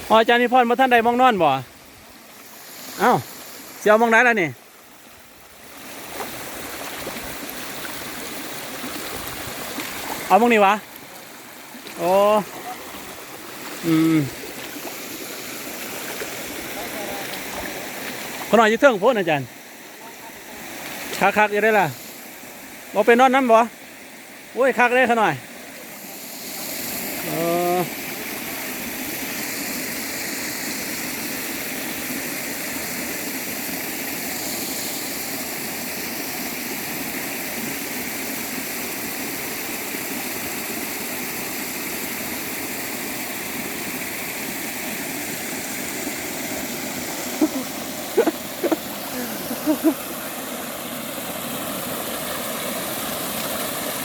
ອໍ ອາຈານນິພອນ ບໍ່ທັນໄດ້ໝ່ອງນອນບໍ່? ເອົ້າ ຊິເອົາໝ່ອງໃດລະນີ້? ເອົາໝ່ອງນີ້ຫວາ? ໂອ້ ອືມ ຂ້ານ້ອຍຢູ່ເທິງພຸ້ນອາຈານ. ຄັກໆ ຢູ່ເດ້ລະ. ບໍ່ໄປນອນນຳບໍ່? ໂອ້ຍ ຄັກເດ້ຂ້ານ້ອຍ. ເອີ.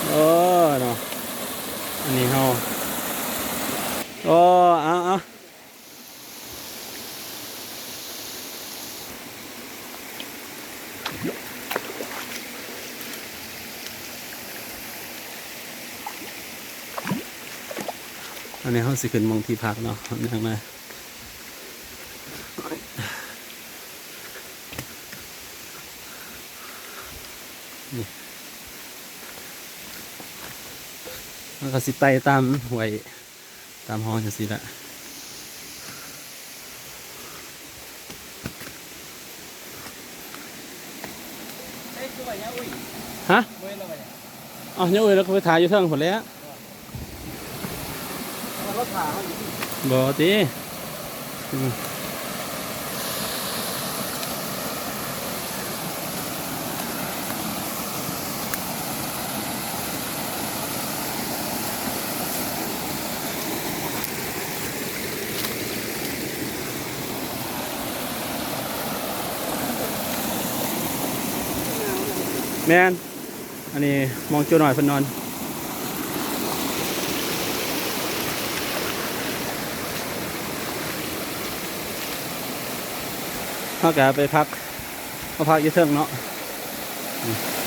ໂອ້ ເນາະ ອັນນີ້ເຮົາ ໂອ້ ເອົາ ເອົາ ອັນນີ້ເຮົາຊິຂຶ້ນໝ່ອງທີ່ພັກເນາະ ຍ່າງມາ ນີ້ ເຮົາກະຊິໄຕ່ຕາມຫ້ວຍ ຕາມຮ່ອງຈັ່ງຊີ້ແຫຼະ. ຮະ? ເອົ້າ ຍັງເອີຍ ແລ້ວກໍໄປຖ່າຍຢູ່ເທິງພຸ້ນແຫຼະ. ບໍ່ຕິ. ອືມ. ແມ່ນ. ອັນນີ້ໝ່ອງໂຈນ້ອຍເພິ່ນນອນ. ເຮົາກະໄປພັກ ມາພັກຢູ່ເທິງເນາະ.